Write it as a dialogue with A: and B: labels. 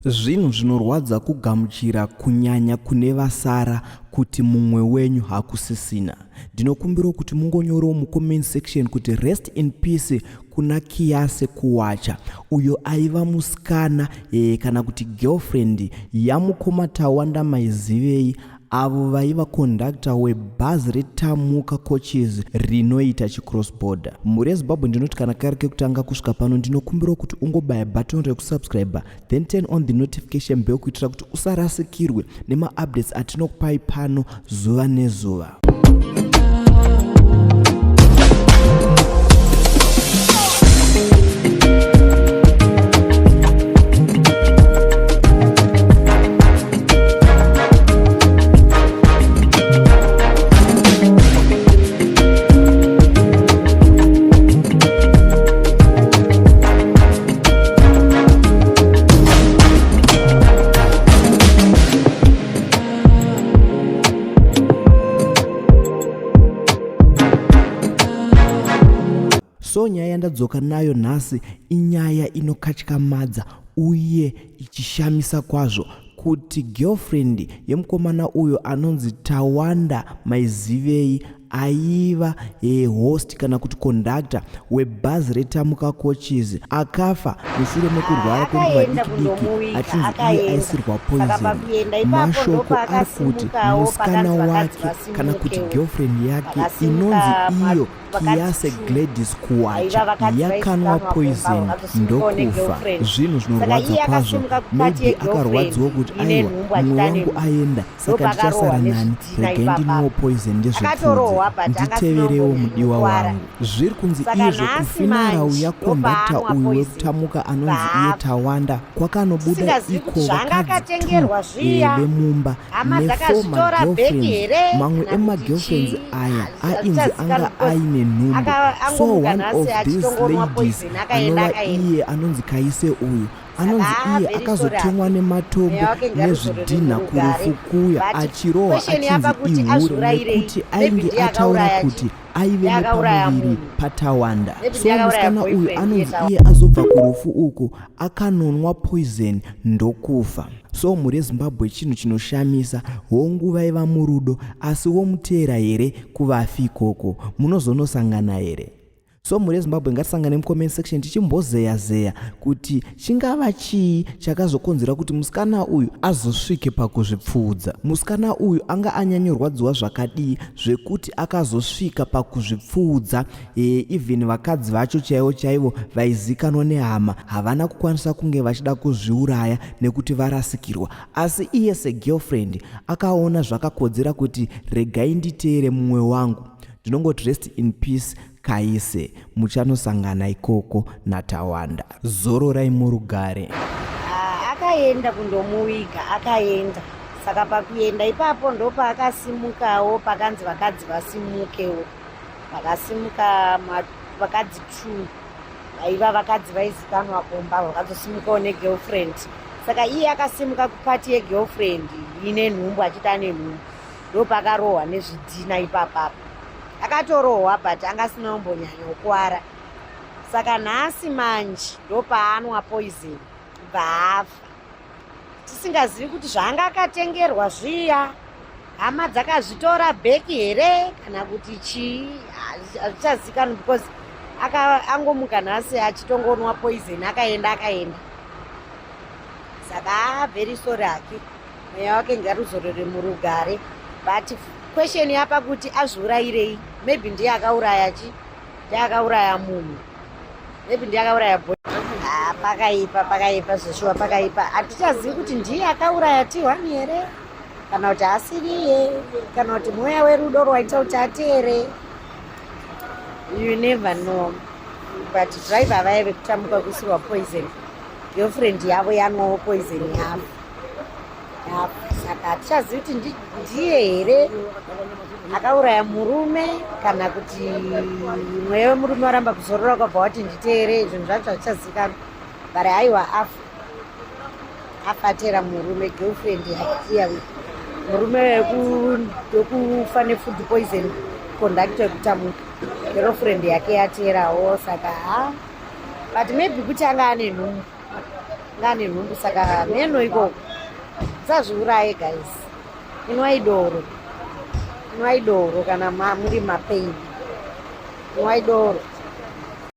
A: Zvinhu zvinorwadza kugamuchira kunyanya kune vasara kuti mumwe wenyu hakusisina. Ndinokumbirawo kuti mungonyorawo mucomment section kuti rest in peace kuna Kiyase Kuwacha uyo aiva musikana e, kana kuti girlfriend yamukoma Tawanda Maizivei avo vaiva conductor webhazi reTamuka Coaches rinoita chicross border. Mhuri yeZimbabwe ndinoti kana kari kekutanga kusvika pano ndinokumbirawo kuti ungobaya button rekusubscriber then turn on the notification bell kuitira kuti usarasikirwe nemaupdates atinokupai pano zuva nezuva. So nyaya yandadzoka nayo nhasi inyaya inokatyamadza uye ichishamisa kwazvo kuti girlfriend yemukomana uyo anonzi Tawanda Maizivei aiva host kana kuti conductor webhazi reTamuka Coaches akafa mushure mekurwara kwenguva
B: Akaenda
A: diki diki
B: kundomuviga,
A: achinzi iye
B: akaenda.
A: aisirwa
B: Saka
A: poison.
B: pakuenda ipapo
A: Mashoko ari kuti
B: ndopaakasimukawo
A: musikana
B: pakanzi vakadzi
A: wake kana kuti
B: vasimukewo.
A: girlfriend yake
B: Vakasimuka
A: inonzi iyo
B: vakadzi
A: Kiyase
B: two
A: Gladys
B: vaiva
A: Kuwacha
B: vakadzi
A: yakanwa
B: vaizikanwa kumba
A: poison
B: vakatosimukawo
A: ndokufa.
B: negirlfriend.
A: Zvinhu
B: Saka
A: zvinorwadza
B: iye
A: kwazvo.
B: akasimuka kupati
A: Maybe akarwadziwa
B: yegirlfriend
A: kuti
B: ine
A: aiwa
B: nhumbu
A: mumwe
B: achiti ane
A: wangu
B: nhumbu
A: aenda saka
B: ndopakarohwa
A: ndichasara nani
B: nezvidhina
A: regai
B: ipapapa.
A: ndinwewo poison ndizvipfuudze
B: Akatorohwa but anga asina
A: nditeverewo mudiwa
B: kumbonyanyokuvara.
A: wangu. Zviri kunzi
B: Saka
A: izvo
B: nhasi
A: kufinarau
B: manje
A: yakondakta
B: ndopaanwa
A: uyu
B: poison
A: wekutamuka anonzi iye
B: bvaafa.
A: Tawanda kwakanobuda
B: Tisingazivi
A: iko
B: kuti zvanga
A: vakadzi 2
B: akatengerwa zviya
A: vemumba
B: hama
A: ne4
B: dzakazvitora bheki
A: magirlfriends.
B: here
A: Mamwe
B: kana kuti
A: emagirlfriends
B: chii
A: aya ainzi
B: hazvichazikanwa
A: anga
B: because
A: aine nhumbu. So
B: angomuka
A: one
B: nhasi
A: of these
B: achitongonwa
A: ladies
B: poison akaenda
A: anova
B: akaenda.
A: iye anonzi Kaise uyu
B: Saka
A: anonzi
B: haa
A: iye
B: very sorry
A: akazotemwa
B: hake
A: nematombo
B: mweya wake ngaruzorore
A: nezvidhinha
B: murugare
A: kurufu kuya
B: but
A: achirohwa
B: question
A: achinzi
B: yapa kuti
A: ihure
B: azviurayirei
A: nekuti
B: maybe
A: ainge
B: ndiye
A: ataura
B: akauraya chi
A: kuti aive
B: ndiye akauraya
A: nepamuviri
B: munhu
A: patawanda
B: maybe
A: so
B: ndiye akauraya
A: musikana uyu
B: boyfriend iye
A: anonzi
B: Tawanda.
A: iye azobva kurufu uku akanonwa poison ndokufa so mhuri yezimbabwe chinhu chinoshamisa hongu vaiva murudo asi womuteera here kuvafi ikoko munozonosangana here So mhuri yeZimbabwe ngatisangane mucomment section tichimbozeya zeya kuti chingava chii chakazokonzera kuti musikana uyu azosvike pakuzvipfuudza. Musikana uyu anga anyanyorwadziwa zvakadii zvekuti akazosvika pakuzvipfuudza e, even vakadzi vacho chaivo chaivo vaizikanwa nehama havana kukwanisa kunge vachida kuzviuraya nekuti varasikirwa asi iye segirlfriend akaona zvakakodzera kuti regai nditeere mumwe wangu Ndinongoti rest in peace Kaise, muchanosangana ikoko naTawanda. Zororai murugare.
B: Ah, akaenda kundomuviga akaenda saka pakuenda ipapo ndopaakasimukawo pakanzi vakadzi vasimukewo vakasimuka vakadzi two vaiva vakadzi vaizikanwa kumba vakatosimukawo negirlfriend saka iye akasimuka kupati yegirlfriend ine nhumbu achiti ane nhumbu ndopakarohwa nezvidhina ipapapa akatorohwa but anga asina kumbonyanyokuwara saka nhasi manje ndopaanwa poison kubva afa tisingazivi kuti zvaanga akatengerwa zviya hama dzakazvitora bheki here kana kuti chii hazvichazikanwi because angomuka nhasi achitongonwa poison akaenda akaenda saka very sorry hake mweya wake ngaruzorore murugare but question yapa kuti azviurayirei maybe ndiye akauraya chi ndiye akauraya munhu maybe ndiye akauraya boy ah, pakaipa pakaipa zveshuwa pakaipa hatichazivi kuti ndiye akauraya t1 here kana kuti asiriye kana kuti mweya werudo rwaita kuti ateere you never know but driver vaya vekutamuka kuisirwa poison girlfriend yavo yanwawo poison yavo saka hatichazivi kuti ndiye here akauraya murume kana kuti mweya wemurume waramba kuzorora kwabva wati nditeere zvinhu zvacho hazvichazivikanwa but haiwa afa afa ateera murume girlfriend yake iya murume wekufa nefood poison conductor yekutamuka girlfriend yake yateerawo saka ha but maybe kuti anga ane nhumbu. Ngane nhumbu saka mheno ikoko. Musazviuraye guys. Inwai doro. Inwai doro kana muri mapain. Inwai doro.